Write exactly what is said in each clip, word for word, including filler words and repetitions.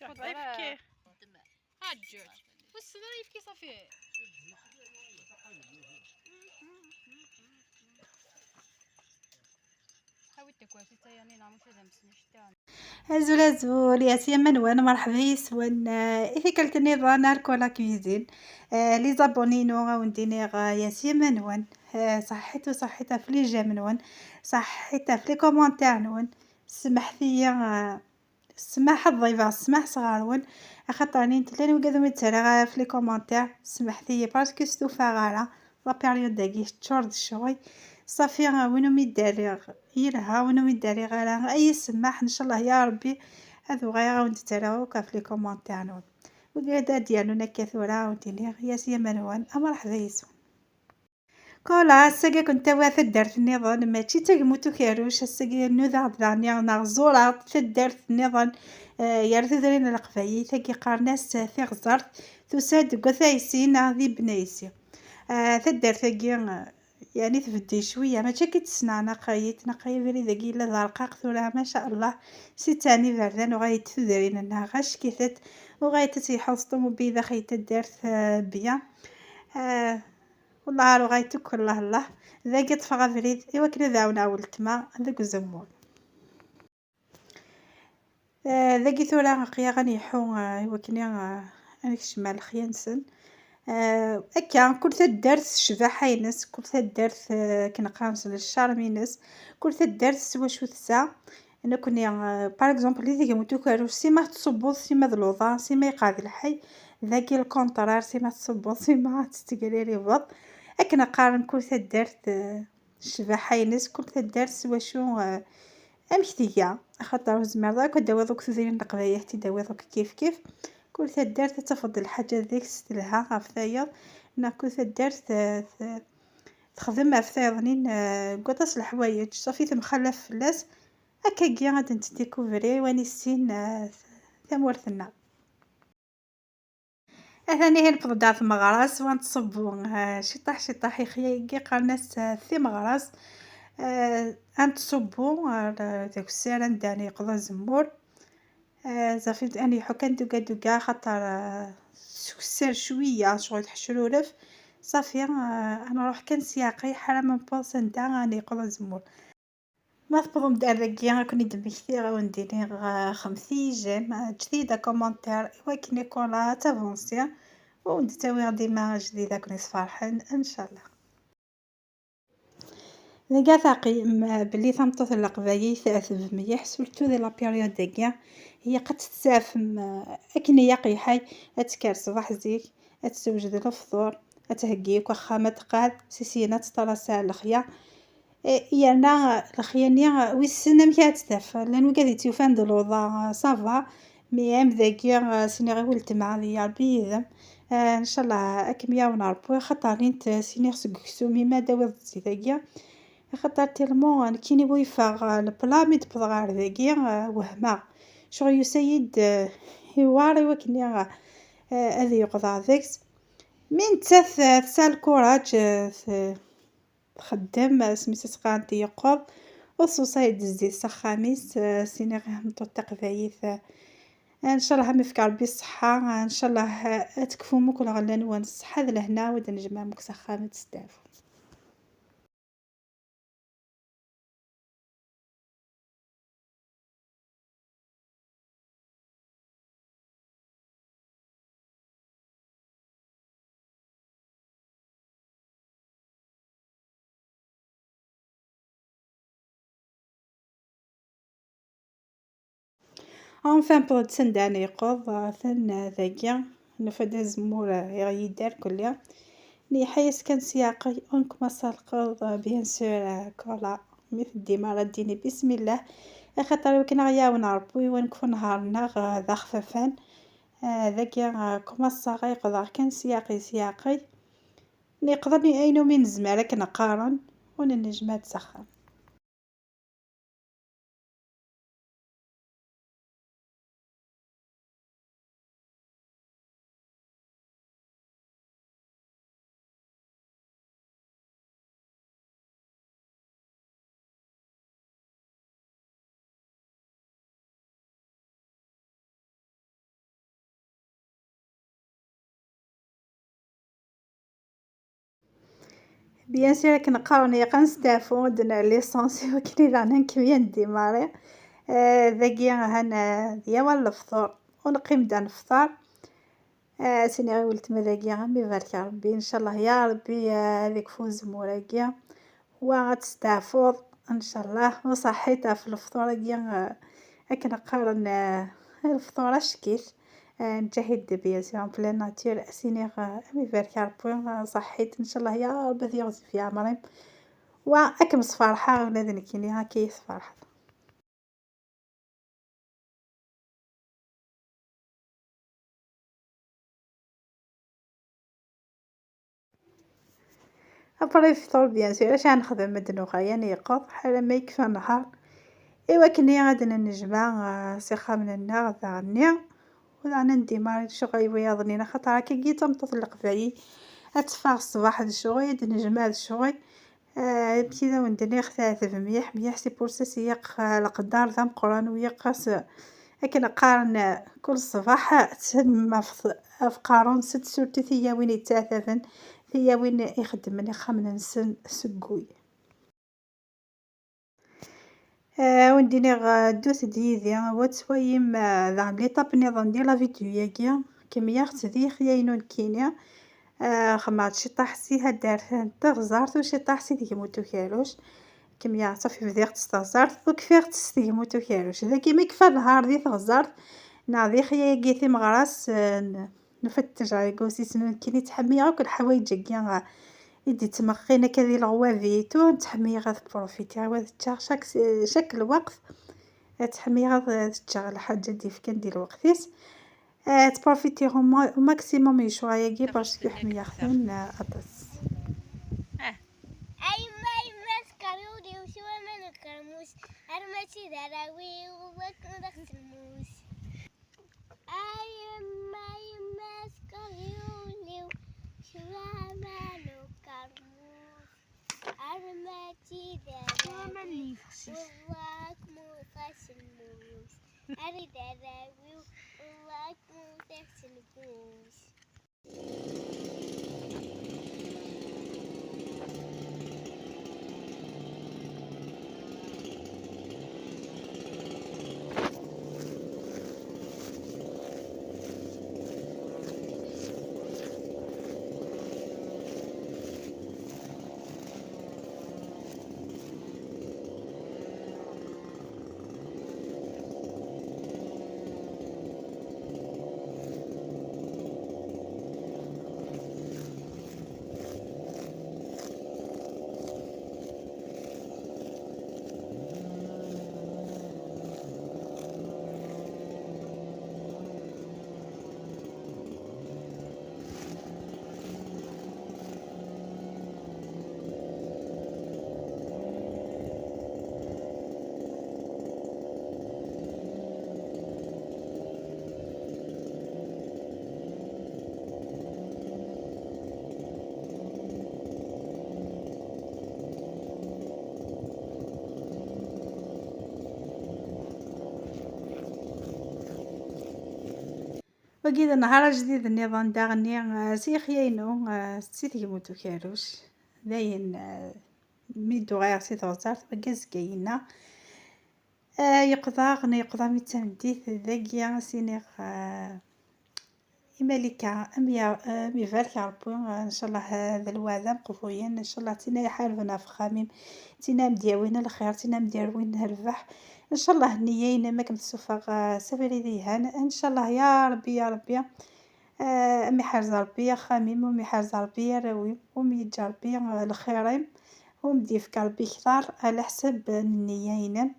Efk. Ḥaǧǧeǧ. Ur ssneɣ ara yefki ṣafi. Awi-d takwasi d tayanina, maca d amesnect. Azul, azul, yas yamma-nwen, merḥba yes-wen. Eh, i tikkelt nniḍen ar Kola Cuisine. Eh, les abonnés-inu, a wen-d-iniɣ, eh, yas yamma-nwen. Eh, ṣaḥḥit u ṣaḥḥit ɣef les j'aime-nwen. Ṣaḥḥit ɣef les commentaires-nwen. Semmḥet-iyi, eh, ssmaḥ ad ḍibeɣ, ssmaḥ sɣur-wen. Axaṭer nin llan wigad umi d-ttarraɣ ɣef les commentaires. Semmḥet-iyi, parce que stufaɣ ara. La période-agi teččur d ccɣel. Ṣafi, win umi d-rriɣ yelha, win umi d-rriɣ ara, ay isemmaḥ, ncallah ya Rebbi, ad uɣaleɣ ad awen-d-ttarraɣ akk ɣef les commentaires-nwen. Wigad ad d-yernun akka tura, ad awen-d-iniɣ, yas yamma-nwen, a merḥba yes-wen. Kola, ass-agi ad kent-awiɣ taddart nniḍen, mačči d tagmut ukerruc, ass-agi nudaɣ-d daɣen neɣ ẓureɣ-d taddart nniḍen, eh, gar tudrin n Leqbayel, tagi qqaren-as Tiɣzert, tusa-d deg At Ɛissin neɣ di Bnaysi. Eh, taddart-agi, eh, yeɛni tbeddel cwiya, mačči akka i tt-ssneɣ, naqayit, naqay abrid-agi yella d arqaq tura, maca Allah, si ttɛen iberdan, uɣayet tudrin-nneɣ, ɣackitet, uɣayet ad tt-yeḥuẓ ṭumubil daxel taddart, eh, bya. Eh, Wellah ar uɣayet akk, Allah, Allah. Dagi ṭṭfeɣ abrid i wakken ad ɛawneɣ weltma deg uzemmur. Eh, dagi tura aql-aɣ ad nleḥḥu, eh, i wakken, eh, ad nekcem ar lexya-nsen. Eh, akka, kul taddart s ccbaḥa-ines, kul taddart, eh, akken qqaren s leccarm-ines, kul taddart s wacu tesɛa. Nekkni, eh, par exemple, di tgemut ukerruc, sima tettṣubbuḍ, sima d luḍa, sima yeqɛed lḥay. Dagi le contraire, sima tettṣubbuḍ, sima tettegriribeḍ. Akken qqaren, kul taddart, eh, ccbaḥa-ines, kul taddart s wacu, eh, amek tga. Axaṭer ur tezmireḍ akk ad d-tawiḍ akk tudrin n Leqbayel, ad t-id-tawiḍ akk kif kif. Kul taddart ad tafeḍ lḥaǧa deg-s telha ɣef tayeḍ, neɣ kul taddart, eh, t-, texdem ɣef tayeḍ-nni, eh, deg waṭas n leḥwayeǧ, ṣafi temxalaf fell-as. Akkagi ad d-nettdikuvri wa nissin, eh, tamurt-nneɣ. Atan ihi newweḍ-d ɣer tmeɣra-s, wa nettṣubbu, eh, ciṭṭaḥ ciṭṭaḥ, ixyagi qqaren-as, eh, timeɣra-s, eh, ad nettṣubbu ɣer, eh, deg usar anda ara yeqḍa azemmur. Eh, ṣafi ad nleḥḥu kan duga duga, axaṭer, eh, s ukessar cwiya, ccɣel teḥcururef. Ṣafi, eh, ad nruḥ kan s yiɛeqqay ḥala ma newweḍ s anda ara yeqḍa azemmur. Ma tewwḍem-d ar dagi, ad ken-id-mmektiɣ, ad wen-d-iniɣ, eh, xedmet-iyi j'aime, eh, ǧǧet-iyi-d akomantir, i wakken Nicolas ad tavansi, u wen-d-ttawiɣ dima ajdid ad ken-isferḥen, ncallah. Dagi taqim, eh, belli tameṭṭut n Leqbayel teɛteb mliḥ, surtout di la période-agi, ilaq ad tettafem, eh, akken ilaq lḥal, ad tekker ṣṣbeḥ zik, ad tessewjed lefṭur, ad theggi akk axxam, ad teqqar, si syin ad teṭṭalas ar lexya. Eh, yerna lexya-nni, wissen amek ara tt-taf. Llan wigad i tt-yufan d luḍa, ça va, mais am dagi, eh, sniɣ i weltma, ad iyi-Rebbi yid-m. Eh, ncallah ad kem-yawen Rebbi, axaṭer nint sniɣ seg uksum, ima ad d-tawiḍ zzit-agi. Axaṭer tellement nekkini bu yeffeɣ, eh, lepla, mi d-wwḍeɣ ɣer dagi, eh, wehmeɣ. Ccɣel yusa-yi-d, eh, iwar i wakken, eh, ad yeqḍeɛ deg-s. Mi nettat, eh, tesɛa lkuraǧ, eh, t-, txeddem, eh, asmi s-, s-, qqaren-t yeqqeḍ, ur teṣṣuṣay-d zzit s axxam-is, eh, siniɣ i tmeṭṭut taqbaylit, eh, ncallah ad m-ifk Rebbi ṣṣeḥḥa, eh, ncallah, eh, ad tekfum akk lɣella-nwen ṣṣeḥḥa d lehna, u ad d-nejmeɛ akk s axxam ad testeɛfu. Enfin, wwḍeɣ-d s anda ara yeqqeḍ, atan dagi, nufa-d azemmur, eh, iɣ-yedder kulli. Niḥa-yas kan s yiɛeqqay, ur nkemmel s lqeḍ, eh, bien sûr, eh, Kola, mi teddim ara d-tini bismillah, axaṭer i wakken ad ɣ-yawen Rebbi, wa nekfu nnhar-nneɣ, eh, d axfafan. Eh, dagi, eh, kumaṣaɣ ay qeḍeɣ kan s yiɛeqqay, s yiɛeqqay. Neqḍen ayen umi nezmer akken qqaren, u nennejmaɛ-d s axxam. Bien sûr, akken qqaren, yeqqen steɛfu, ad nerr l'essence, i wakken i daɣen ad nkemmel ad ndimari. Eh, dagi, han, eh, d yawal lefṭur, ur neqqim-d ad nefṭer. Eh, ad s-iniɣ i weltma dagi, am ibarek Rebbi, ncallah ya Rebbi, eh, ad ikfu uzemmur-agi. Wa ad testeɛfuḍ, ncallah, u ṣaḥḥit ɣef lefṭur-agi, eh, akken qqaren, eh, lefṭur acek-it. Eh, nǧahid bien sûr en pleine nature, ad s-iniɣ, eh, am ibarek Rebbi, eh, ṣaḥḥit, ncallah ya Rebbi ad t-yeɣzif yeɛmer-im. Wa ad kem-sferḥeɣ ula d nekkini, akka i yi-tesferḥeḍ. Après lefṭur, bien sûr, acu ara nexdem, ad d-nuɣal yan yeqqeḍ, ḥala ma yekfa nnhar. Iwakken ad d-nennejmaɛ, ah, s ixxamen-nneɣ daɣenni, u daɣen ad ndimari ccɣel wiyaḍ-nni, axaṭer akkagi d tameṭṭut n Leqbayel, ad teffeɣ ṣṣbeḥ d ccɣel, ad d-tennejmaɛ d ccɣel. Ah, amek i d awen-d-nniɣ, teɛteb mliḥ, mliḥ, c'est pour ça s-yeqq, ah, leqder d ameqqran u yeqqas, ah, akken qqaren, ah, kul ṣṣbeḥ, ah, tessnem ɣef, ɣef qqaren, surtout tiyawin yettɛataben, tiyawin ixeddmen ixxamen-nsen seg wul. Ah, wen-d-iniɣ, ah, ddut-d yid-i, wa ad twalim, ah, daɣen l'étape nniḍen di la vidéo-agi, kemmleɣ-tt di xyaynu nekkini. Ah, xemmeɣ-d ciṭṭaḥ si taddart n teɣzart u ciṭṭaḥ si tegmut ukerruc. Kemmleɣ-tt, safi bdiɣ-tt s teɣzart u kfiɣ-tt s tegmut ukerruc. Dagi mi yekfa nnhar di teɣzart neɣ di xyayagi timeɣras, ah, n-, nfettec ɣer yigusisen nekkini, ttḥemmileɣ akk leḥwayeǧ-agi, ah, i d-ittmeɣɣin akka di leɣwabi et tout, ttḥemmileɣ ad profitiɣ, ad ččeɣ chaque, chaque lweqt. Ad ttḥemmileɣ ad, ad ččeɣ lḥaǧa d-yefkan di lweqt-is. Eh, ttprofitiɣ au ma-, au maximum i ccɣel-agi parce que ḥemmleɣ-ten, eh, aṭas. Ah. A yemma, a yemma, skeṛ ul-iw s waman ukermus, arma d tid ara awiɣ, wakken ad aɣ-telmus. A yemma, a yemma, skeṛ ul-iw s waman ukermus. Arma d tid ara awiɣ, wellah ad k-mmuteɣ s lmus. Arma d tid ara awiɣ, wellah ad k-mmuteɣ s lmus. Wagi d nnhar ajdid nniḍen daɣenni, eh, s yixya-inu, eh, si tegmut ukerruc. Dayen, eh, mi d-uɣaleɣ si teɣsert, wagi azekka-inna. Eh, yeqḍa, neɣ yeqḍa mi d tameddit, dagi ad s-iniɣ, eh, i Malika, am ya-, am ibarek Rebbi, eh, ncallah, eh, d lweɛda meqbuyen, ncallah d tin ara iḥarben ɣef uxxam-im, d tin ara m-d-yawin lxir, d tin ara m-d-yawin rrbeḥ. Ncallah nniya-inem ad kem-tessufeɣ, eh, s abrid yelhan. Ncallah ya Rebbi, ya Rebbi, eh, a m-iḥrez Rebbi axxam-im, u m-iḥrez Rebbi arraw-im, u m-yeǧǧ Rebbi, eh, lxir-im, u m-d-yefk Rebbi kter ɛla ḥsab n nniya-inem.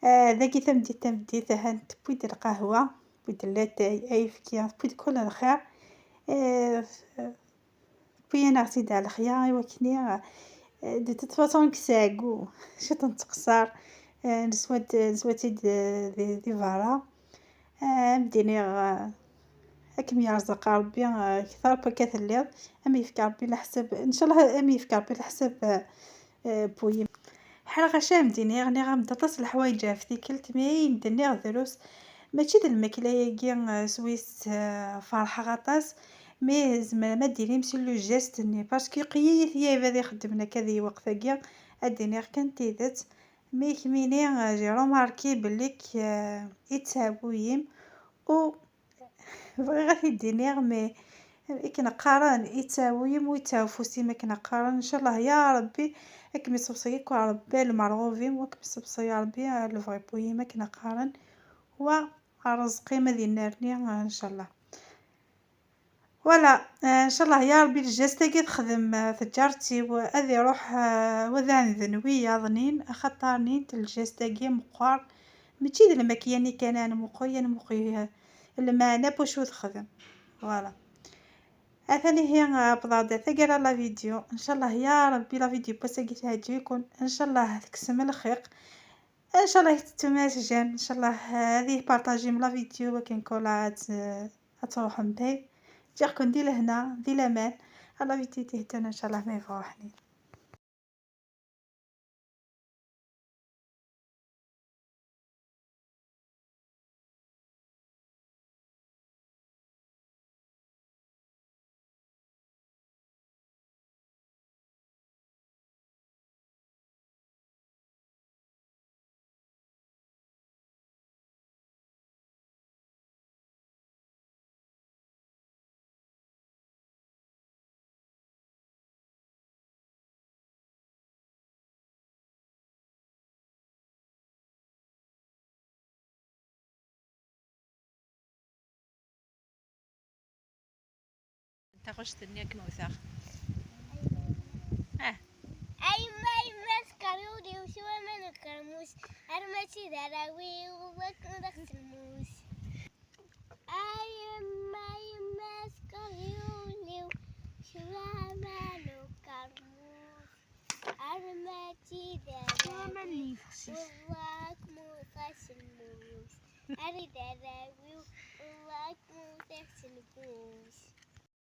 Eh, dagi tameddit, tameddit, ahan tewwi-d lqahwa, tewwi-d latay, ayefki, tewwi-d kul lxir. Eh, tewwi-yaneɣ-tt-id ar lexya, i wakken i, eh, de toute façon, nekk s ɛeggu, ciṭ n teqṣar, eh, neswa-tt-, neswa-tt-id, eh, di, di berra. Eh, ad m-d-iniɣ, eh, ad kem-yerẓeq Rebbi, eh, kter n wakka telliḍ, ad m-yefk Rebbi leḥsab, ncallah ad m-yefk Rebbi leḥsab, eh, eh, n wul-im. Ḥerɣ acu ara m-d-iniɣ, nniɣ-am-d aṭas n leḥwayeǧ ɣef tikkelt, mi ayen d-nniɣ drus, mačči d lmakla-agi, eh, s wis, eh, ferḥeɣ aṭas, Mais tzemrem ad d-tinim s le geste-nni, parce que qlil i t-, i ɛibad ixeddmen akka di lweqt-agi, ad d-iniɣ kan tidet. Mais kemmini, euh, j'ai remarqué belli k-, euh, yettɛewwil-im, u bɣiɣ ad t-id-iniɣ, mais akken qqaren, yettɛewwil-im u yettɛewwil ufus-im akken qqaren. Ncallah ya Ṛebbi, ad kem-isebṣer akk Ṛebbi ar lmerɣub-im, u ad kem-isebṣer ya Ṛebbi ar lebɣi n wul-im akken qqaren, wa ṛṛezq-im ad yennerni, ncallah. Voilà, euh, ncallah ya Ṛebbi, le geste-agi texdem, euh, tǧaṛt-iw, ad iṛuḥ, euh, wa d ɛemden wiyaḍ-nin, axaṭer nin-t le geste-agi meqqer, mačči d lmakya-nni kan, ad nmuqel, ad nmuqel, euh, lmeɛna n wacu texdem. Voilà. Atan ihi, euh, wwḍeɣ-d ar taggara n la vidéo. Ncallah ya Ṛebbi la vidéo n wass-agi teɛǧeb-iken. Ncallah tekksem lxiq. Ncallah tettum-as j'aime. Ncallah, euh, ad parṭajim la vidéo akken kan ad, euh, ad truḥem bɛid. Ǧǧiɣ-ken di lehna, di laman. Ar la vidéo tiheddun ncallah ma yebɣa Ṛṛeḥman. Taɣect-nni akken wteɣ. Ah. A yemma, a yemma, skeṛ ul-iw s waman ukermus, arma d tid ara awiɣ, wakken d axselmus. A yemma, a yemma, skeṛ ul-iw s waman ukermus, arma d tid ara awiɣ, wellah ad k-mmuteɣ s lmus. Ar d arraw-iw, wellah ad k-mmuteɣ s lmus.